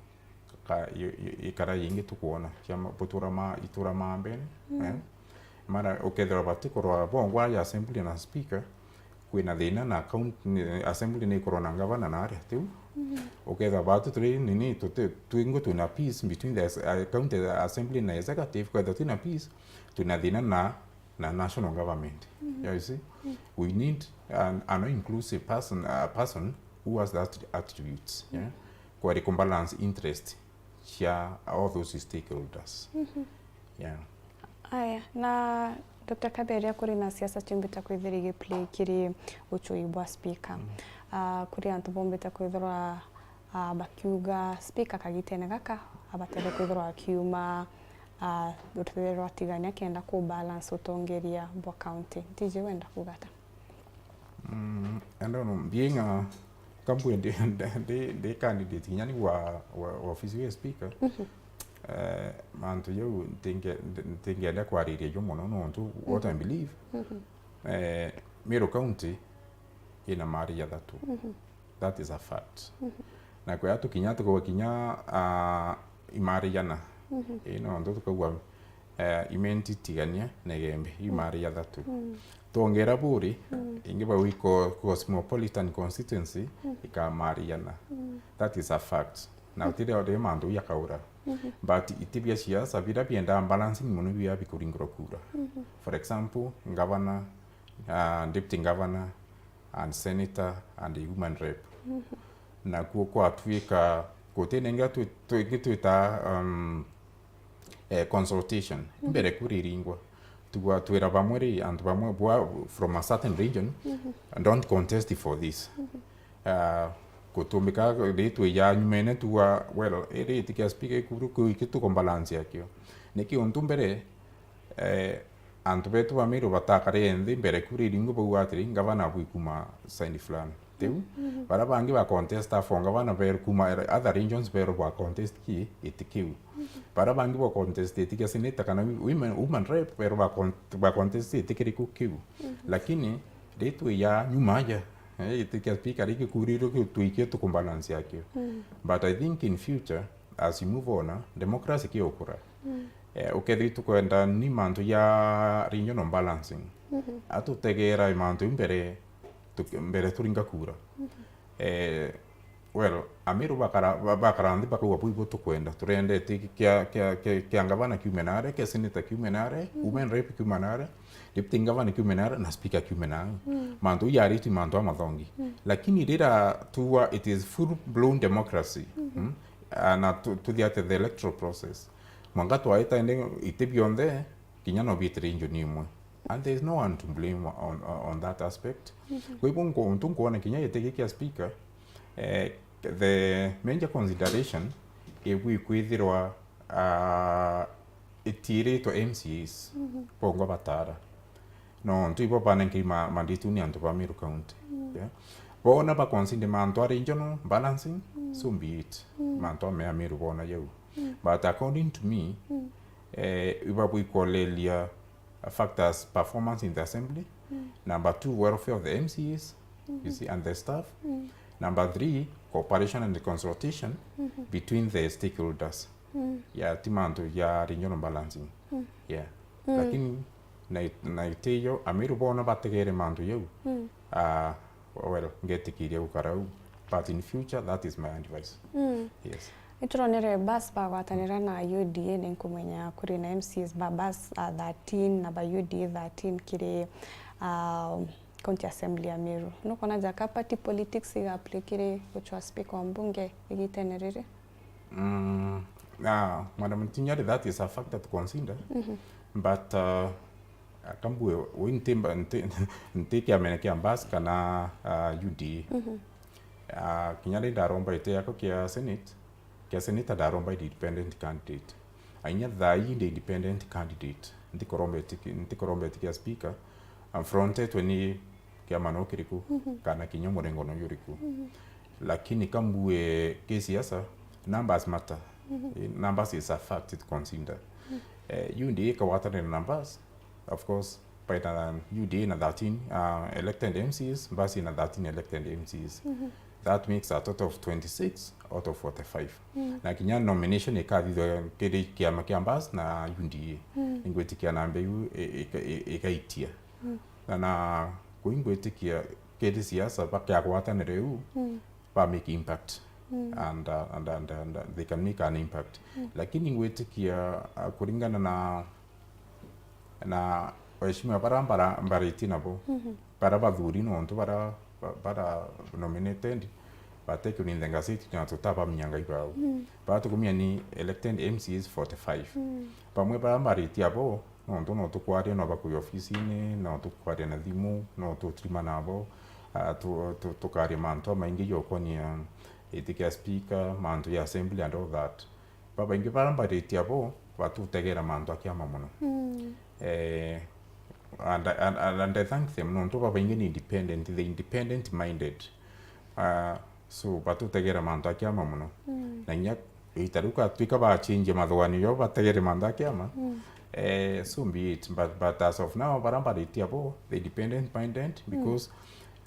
ka-, i-, i-, ikara yingi tukwona. Ciama, butura ma, itura mambene. Eh? Mara ukethirwa batikurwa bongwa ya assembly na speaker, kwina thina na county, ni, assembly ni ikorwa na ngavana na aria tiu. Ukethira batu turi nini, tuti, twingi twina peace between the as-, uh, county assembly na executive, kwethira twina peace, twina thina na, na national government. You see? We need an, an inclusive person, a person who has that attributes, yeah? Kweri ku balance interest cia all those stakeholders. Yeah. Aya, na Doctor Kaberia, kuri na siasa ciumbite kwithira igiplay kiri uchui bwa speaker. Ah, kuri antu bombite kwithirwa, ah, bakiuga speaker kagitene gaka abatere kwithirwa akiuma, ah, ruthere rwa Tigania kenda ku balance utongeria bwa county. Ntiji wenda kuuga ata? Mm, I don't know, being a, kambue ndi, ndi, ndi, ndi candidate kinya ni wa, wa, wa ofisi ya speaker. Eh, mantu jau ntinge-, nti-, ntingenda kwariria jo mono nontu what I believe, eh, Meru County ina mari jathatu. That is a fact. Na kwea tukinya tukauga kinya, ah, imari jana. Ii nontu tukauga, eh, Imenti, Tigania na Igembe, imari jathatu. Twongera Buri, ingi bau iko cosmopolitan constituency, ikamari jana. That is a fact. Na utire uri mantu jakaura. But iti bia siasa, bira biendaa balancing mono bia bikuringirwa kura. For example, governor, ah, deputy governor, and senator and a woman rep. Nakuo kwatwika gutinengira twi-, twingi twita, um, eh, consultation mbere kura iringwa. Tugwa twira bamwe ri, antu bamwe bwa from a certain region, don't contest for this. Ah, gutumbika ri twija nyumene tugwa, well, iri itikia speaker ikuru ku iki tuko balance akio. Niki untu mbere, eh, antu betu ba Meru batakare nthi mbere kura iringwe bauga atiri, ngavana bwikuma side fulani. Tiu, bara bangi ba contest for ngavana beru kuma other regions beru ba contest ki giti kiu. Bara bangi ba contest giti kia senator kana women, woman rep beru ba con-, ba contest giti kiriku kiu. Lakini ri twija nyuma aja, eh, giti kia speaker ri gikurirwe kiu twikie tukumbalance akio. But I think in future, as you move on, democracy kiukura. Eh, ukethira tukwenda ni mantu ja regional balancing. Atutegera mantu mbere, tu-, mbere turinga kura. Eh, well, Ameru bakara-, ba-, bakara nthi bakauga, "Bui bu tukwenda. Turenda iti kia, kia, kia, kia ngavana kiume nare, kia senator kiume nare, women rep kiume nare, deputy governor kiume nare, na speaker kiume nare." Mantu jau jari tu mantu amathongi. Lakini rira tuwa it is full blown democracy, mm? Ah, na tu-, tuthi at the electoral process. Mwanka twaita indi iti bionthe, kinya no biitire injuni imwe. And there is no one to blame on, on, on that aspect. Kwa hivyo nko-, untu nkwona kinya giti giki kia speaker, eh, the major consideration ibwi kwithirwa, ah, itiiritwe M C As bongwa batara. Nontu ibo banenkeri ma-, mandate ni antu ba Meru County. Yeah. Boona ba consider mantu a regional balancing, so be it. Mantu a mea Meru boona jau. But according to me, eh, iba bwikolelia factors performance in the assembly. Number two, welfare of the M C As, you see, and the staff. Number three, cooperation and consultation between the stakeholders. Yeah, ti mantu ja regional balancing. Yeah. Lakini na it-, na itiyo, Ameru boona bategere mantu jau. Ah, well, ngetikiria gukara u. But in future, that is my advice. Yes. Nituronere bas bagwatanira na U D A, ni nkumenya kuri na M C As ba bas, ah, thirteen na ba U D A thirteen kiri, ah, County Assembly ya Meru. Nukwona jaka party politics iga play kiri guchwa speaker wa mbunge igitene riri? Mm, ah, Madam Ntinyari, that is a factor to consider. But, uh, akambue, wi nti mba-, nti, nti kiamene kia bas kana, uh, U D A. Uh, kinya ri ndaromba ite yako kia Senate, kia Senator ndaromba independent candidate. Ainya thaa ii ndi independent candidate. Ntikuromba iti ki-, ntikuromba iti kia speaker. I'm fronted ni kiama no kiriku, kana kinya murengo no juriku. Lakini kambue kisiasa, numbers matter. Eh, numbers is a fact to consider. Eh, U D A ikagwatanira na Mbas, of course, baina U D A na thirteen, uh, elected M Cs, Mbas na thirteen elected M Cs. That makes a total of twenty-six out of forty-five. Na kinya nomination ikathithwa kiri kiama kia Mbas na U D A. Ningwitikia namba iu i- i- i- igaitia. Na, na kwi ngwitikia kiri siasa bakiagwatanira iu, ba make impact. And, uh, and, and, and they can make an impact. Lakini ngwitikia, uh, kuringana na, na waheshimiwa bara mbara-, mbaritie nabo, bara bathuri nontu bara, ba- bara nominated, batekio ni nthenga cietu na tutabamenya ngai bao. Bara tukumenya ni elected M Cs forty-five. Bamwe bara mbaritie abo, nontu no tukwaria no bakui ofisini, no tukwaria na thimu, no tutrima nabo, ah, tu- tu- tukaria mantu amaingi jokonia iti kia speaker, mantu ya assembly and all that. Babaingi bara mbaritie abo, batutegera mantu a kiama mono. Eh, and, and, and, and I thank them, nontu babaingi ni independent, they independent minded. Ah, so batutegera mantu a kiama mono. Na inya ita riu katwika bachinjia mathuganio jao bategere mantu a kiama, eh, so be it. But, but as of now, bara mbaritie abo, they independent minded, because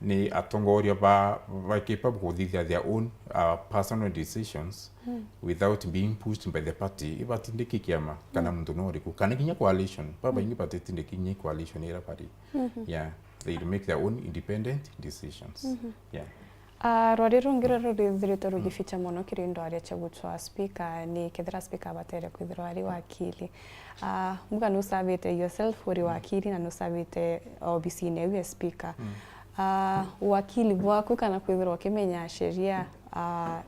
ni atongoria ba, ba capable kuthithia their own, uh, personal decisions without being pushed by the party. Ibatindiki kiama kana muntu no uriku, kana kinya coalition. Babaingi batitindiki kinya coalition ira bari. Yeah, they make their own independent decisions. Yeah. Ah, rwari rungi ruria rwithiritwe rugificha mono kiri ndwaria cia gucwa speaker ni kethira speaker abatere kwithirwa ari wakili. Ah, mbuga nusavite yourself uri wakili na nusavite obisine iu ya speaker. Ah, wakili bwaku kana kwithirwa ukimenya sheria, ah,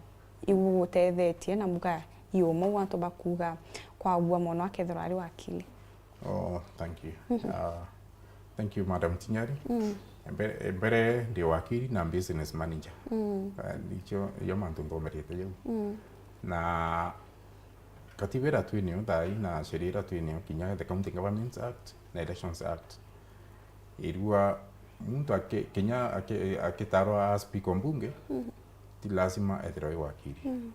igugutethetie na mbuga iuma antu bakuga kwagua mono akethirwa ari wakili? Oh, thank you. Uh, thank you, Madam Tinyari. Mbere, mbere ndi wakili na business manager. Uh, nicio, iyo mantu nthomerete jau. Na katiba ira twinio thai na sheria ira twinio, kinya the County Governments Act na Elections Act, irua muntu aki-, kinya aki-, akitarwa a speaker o mbunge, ti lazima ethirwe e wakili.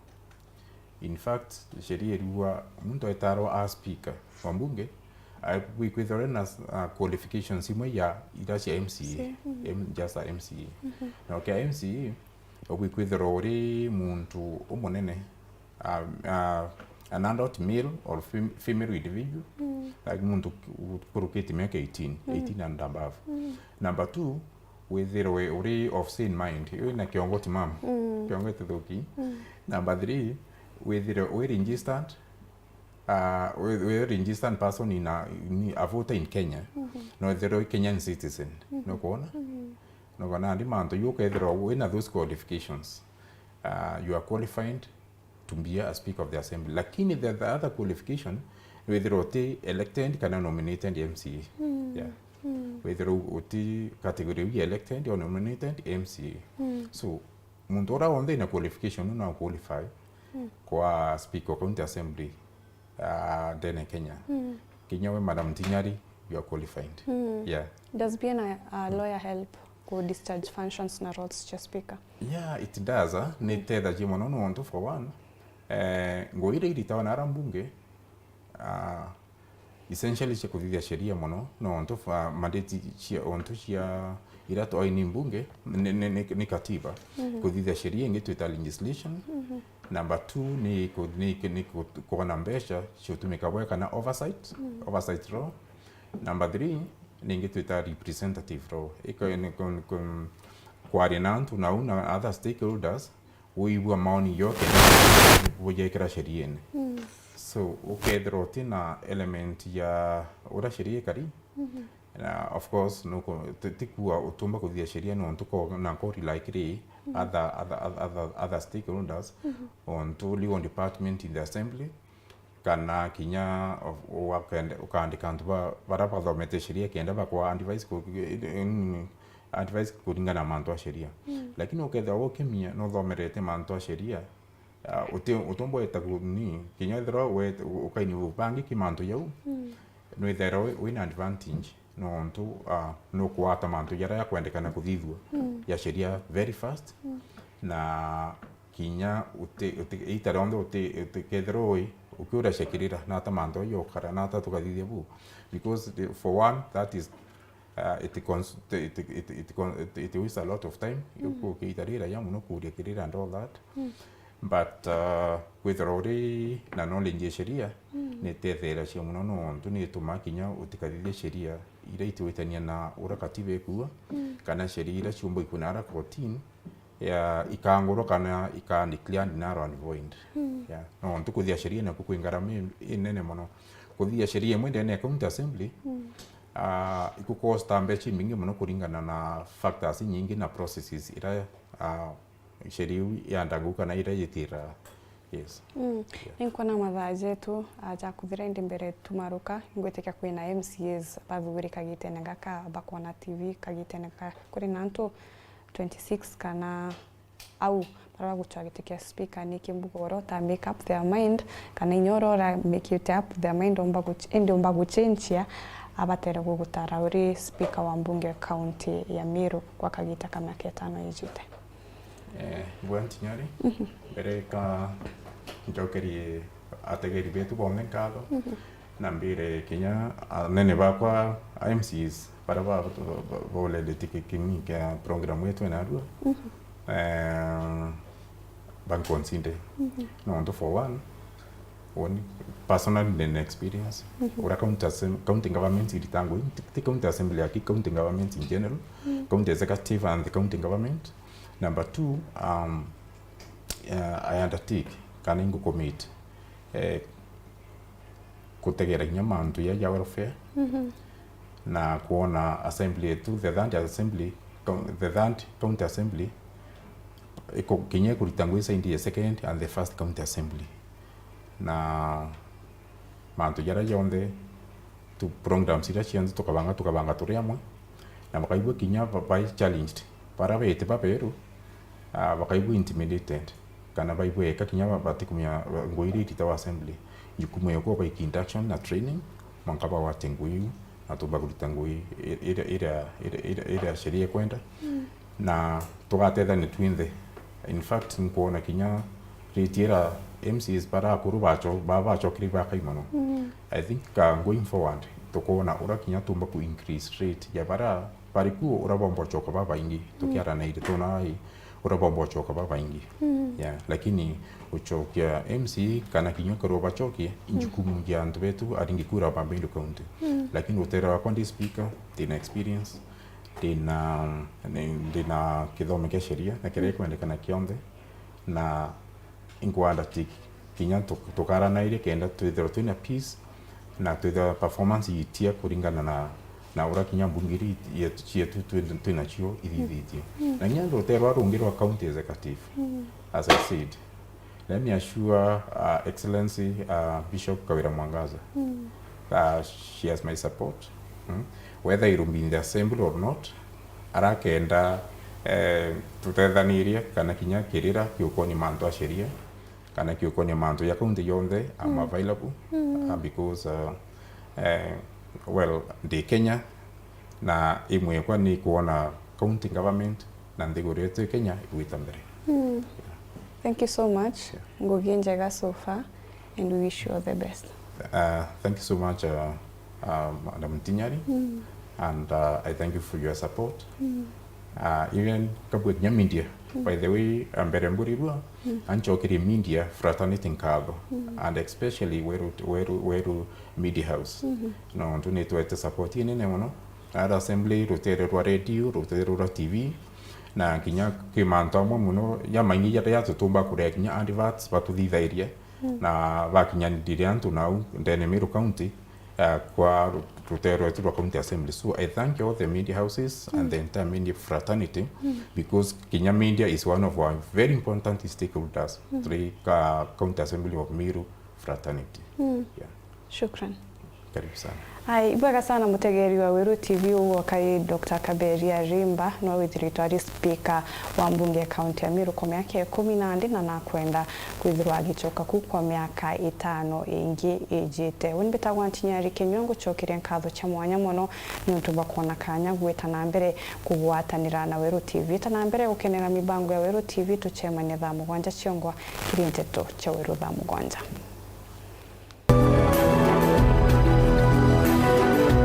In fact, sheria irua muntu etarwa a speaker wa mbunge, abwikwithirwa na, uh, qualifications imwe ya ira cia M C A, M-, just a M C A. Na ukia M C A, ubwikwithirwa uri muntu umunene, uh, uh, an adult male or fem-, female individual, like muntu ukurukite miaka eighteen, eighteen and above. Number two, withirwe uri of sane mind, wina kiongo timamu, kiongo gitithuki. Number three, withirwe wi registered, uh, wi, wi registered person in a, in a voter in Kenya, na withirwe wi Kenyan citizen. Nukwona? Nukwona, nandi mantu ju ukethirwa wina those qualifications, uh, you are qualified to be a speaker of the assembly. Lakini the, the other qualification, withirwa uti elected kana nominated M C A. Yeah. Withirwa uti category ya elected or nominated M C A. So, muntu ura wonthe ina qualification no qualify kwa speaker of county assembly, uh, ndene Kenya. Kinya we Madam Tinyari, you are qualified. Yeah. Does being a, a lawyer help ku discharge functions na roles cia speaker? Yeah, it does, ah. Ni tethagia mono nontu for one, eh, ngugi iria iritawa na ara mbunge, ah, essentially cia kuthithia sheria mono, nontu fa-, mandate cia, ontu cia ira twaini mbunge, ni, ni, ni, ni katiba. Kuthithia sheria ingi twita legislation. Number two, ni ku-, ni, ni ku-, kuona mbeca cia utumika bwega kana oversight, oversight law. Number three, ningi twita representative role. Iko ni ku-, ku-, kwaria na antu nau na other stakeholders, wibua maoni yo kenda bujekira sheriene. So, ukethirwa uti na element ya ura sheria ikari, na of course, nuku-, ti, ti kuwa utumba kuthia sheria nontu ko, na ko rely kiri other, other, other, other, other stakeholders, ontu legal department in the assembly, kana kinya of-, wakende-, ukaandika antu ba-, bara bathomete sheria kenda bakwa advice ku-, mm, advice kuringana na mantu a sheria. Lakini ukethirwa ukimia nuthomerete mantu a sheria, ah, uti-, utiumba weta ku-, ni, kinya ethirwa wet-, u-, ukaini ubangi ki mantu jau, nwithirwa wi-, wina advantage, nontu, ah, nukwata mantu jaria jakwendekana kuthithua ya sheria very fast, na kinya uti, uti, ita rionthe uti, uti, kethirwa ui, Ukiuria cia kirira, nata mantu ayo ukara, nata tukathithia bu? Because the, for one, that is, uh, it cons-, it, it, it, it, con-, it, it wastes a lot of time. Mm. Ukiita rira ya muno kuuria kirira and all that. Mm. But, uh, kwithirwa uri na knowledge ya sheria, mm, ni itetheragia muno nontu ni itumaa kinya utikathithia sheria iria itiwitania na uria katiba ikuuga, mm, kana sheria iria ciumba ikuna ara kotini, ya, ikangurwa kana ika declared null and void. Mm. Ya, nontu kuthia sheria naku kwi ngarama i-, inene muno. Kuthia sheria imwe ndene ya County Assembly, mm, ah, ikukosta mbeca imbingi muno kuringana na factors inyingi na processes iria, ah, sheria iu yandagwa kana iria yitira. Yes. Mm. Yeah. Ninkwona mathaa jetu, ah, jakuthira, indi mbere tumaruka, ngwitikia kwina M C As bathuguri kagitene gaka, bakwona T V kagitene gaka. Kuri na antu twenty-six kana au baria bagucwa giti kia speaker, niki mbuga oro ta make up their mind, kana inya oro ora make it up their mind, omba guch-, indi omba guchenchia, abatere gugutara uri speaker wa mbunge county ya Meru gwa kagita ka miaka itano ijite? Eh, bwa Ntinyari, mhm, mbere ka njokerie ategeri betu bonthe nkatho, mhm, na mbire kinya anene bakwa a M Cs, baria ba, ba, ba, bauleleti ki-, king'i kia program yetu enarua, mhm, eh, banconsider. Mhm. Nontu for one, one, personally ndina experience. Mhm. Uria county assem-, county government iritangwa, ti, ti county assembly aki, county government in general, mhm, county executive and the county government. Number two, um, eh, I undertake, kana ingu commit, eh, kutegera kinya mantu ya, ya welfare, mhm, na kwona assembly yetu, the third assembly, co-, the third county assembly, iko-, kinya ikurita ngui side ya second and the first county assembly. Na mantu jaria jonthe, tu programs iria cionthe tukabanga, tukabanga turi amwe, na bakaigua kinya ba-, bai challenged. Baria beti baberu, ah, bakaigua intimidated, kana baigua eka kinya ba-, batikumia, ba-, ngui iria iritagwa assembly. Jukumu yao kuba baiki induction na training, mwanka bagwate ngui iu, na tumba kurita ngui i-, iria, iria, iria, iria, iria sheria ikwenda. Mm. Na tugatethania twinthe. In fact, nkwona kinya rate ira M Cs baria akuru bacho-, ba-, bachokire bakai mono. Mm. I think, uh, going forward, tukwona uria kinya tumba ku increase rate ya baria bari kuo, uria bomba uchoka babaingi, mm, tukiaranaire twona ai, uria bomba uchoka babaingi. Mm. Yeah, lakini uchokia M C kana kinya ukarua bachokie, mm, jukumu ya antu betu aringi kura ba Meru County. Mm. Lakini utere wakwa ndi speaker, ndina experience, ndina, ni-, ndina kithomo kia sheria na kiria, mm, ikwendekana kionthe, na inkwenda ti-, kinya tu-, tukaranairie kenda twithirwa twina peace na twithirwa performance itia kuringana na, na uria kinya mbunge iri yetu, cietu twi-, twinacio ithithitie. Mm. Na kinya rutere rwa rungi rwa county executive, mm, as I said, let me assure, uh, Excellency, uh, Bishop Kawira Mwangaza, mm, uh, she has my support. Mm. Whether it will be in the assembly or not, arakenda, eh, tutethanirie kana kinya kirira kiukonia mantu a sheria, kana kiukonia mantu ya county yonthe, I'm, mm, available, mm, uh, because, uh, eh, well, ndi Kenya, na imwe yakwa ni kuona county government na nthiguru yetu ya Kenya igwita mbere. Mm. Yeah. Thank you so much. Yeah. Ngugi njega so far, and we wish you all the best. Uh, thank you so much, uh, uh, Madam Ntinyari, mm, and, uh, I thank you for your support. Mm. Uh, even kabwe kinya media, mm, by the way, uh, mbere mburirua, mm, anchokerie media fraternity nkatho, mm, and especially Weru, Weru, Weru Media House. Mm-hmm. Nontu nitwete support inene mono. Ara assembly, rutere rwa radio, rutere rwa T V, na kinya ki mantu amwe mono, ya maingi jaria tutumba kurea kinya adverts batuthithairie, mm, na bakinyanirie antu nau ndene Meru County, eh, kwa ru-, rutere rwetu rwa County Assembly. So I thank all the media houses and, mm, the entire media fraternity, mm, because kinya media is one of our very important stakeholders, mm, turi ka County Assembly of Meru fraternity. Mm. Yeah. Shukran. Karibu sana. Ai, ibwega sana mutegeri wa Weru T V. Uguo kari Doctor Kaberia Rimba, no withiritwe ari speaker wa mbunge ya county ya Meru kwa miaka ikumi na ndi, na nakwenda kwithirwa agicoka ku kwa miaka itano ingi ijite. Uni mbitagwa Ntinyari Kinyua, ngucokeria nkatho cia mwanya mono niuntu bwa kwona kanya gwita na mbere kugwatanira na Weru T V. Ita na mbere gukenera mibango ya Weru T V, tucemanie thaa mugwanja ciongwa kiri nteto cia Weru thaa mugwanja.